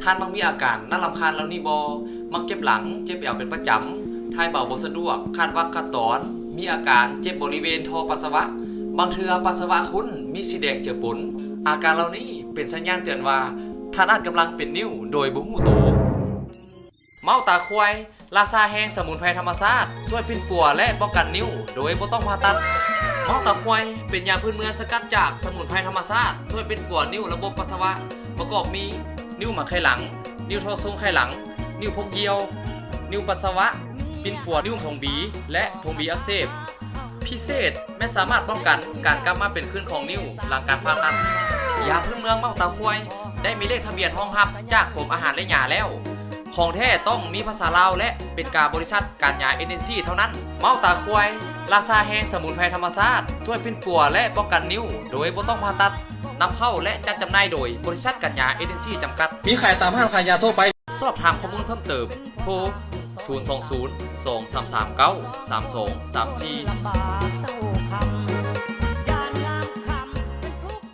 ທ່ານມັກມີອາການໜ້າລຳຄານເຫຼົ່ານີ້ບໍ່? ມັກເຈັບຫຼັງ, ເຈັບແອວເປັນປະຈຳ, ຖ່າຍເບົາບໍ່ສະດວກ, ຂາດວັກຂາດຕອນ, ມີອາການເຈັບບໍລິເວນທໍ່ປັດສະວະ, ບາງເທື່ອປັດສະວະຂຸ້ນມີສີແດງເຈືອປົນ. ອາການເຫຼົ່ານີ້ເປັນສັນຍານເຕືອນວ່າ ທ່ານອາດກຳລັງເປັນນິ້ວໂດຍບໍ່ຮູ້ໂຕ. ເມົ້າຕາຄວາຍ ລາຊາແຫ່ງສະໝຸນໄພທຳມະຊາດ ຊ່ວຍປິ່ນປົວ ແລະ ປ້ອງກັນນິ້ວໂດຍບໍ່ຕ້ອງຜ່າຕັດ. ເມົ້າຕາຄວາຍເປັນຢາພື້ນເມືອງສະກັດຈາກສະໝຸນໄພທຳມະຊາດ ຊ່ວຍປິ່ນປົວນິ້ວລະບົບປັດສະວະ ປະກອບມີ ນິ້ວໝາກໄຂ່ຫຼັງ, ນິ້ວທໍ່ຊົງໄຂ່ຫຼັງ, ນິ້ວພົກຍ່ຽວ, ນິ້ວປັດສະວະ, ປິ່ນປົວນິ້ວຖົງບີ ແລະ ຖົງບີອັກເສບ. ພິເສດແມ່ນສາມາດປ້ອງກັນການກັບມາເປັນຄືນຂອງນິ້ວຫຼັງການຜ່າຕັດ. ຢາພື້ນເມືອງເມົ້າຕາຄວາຍ ໄດ້ມີເລກທະບຽນຮອງຮັບຈາກກົມອາຫານ ແລະ ຢາແລ້ວ. ຂອງແທ້ຕ້ອງມີພາສາລາວ ແລະ ເປັນກາບໍລິສັດການຢາເອເຈນຊີເທົ່ານັ້ນ. ເມົ້າຕາຄວາຍ ລາຊາແຫ່ງສະໝຸນໄພທຳມະຊາດ ຊ່ວຍປິ່ນປົວ ແລະ ປ້ອງກັນນິ້ວໂດຍບໍ່ຕ້ອງຜ່າຕັດ. ນຳເຂົ້າ ແລະ ຈັດຈຳໜ່າຍໂດຍບໍລິສັດການຢາເອເຈນຊີຈຳກັດ. ມີຂາຍຕາມຮ້ານຂາຍຢາທົ່ວໄປ. ສອບຖາມຂໍ້ມູນເພີ່ມເຕີມ ໂທ ສູນສອງສູນ ສອງສາມສາມ ເກົ້າສາມສອງສາມສີ່.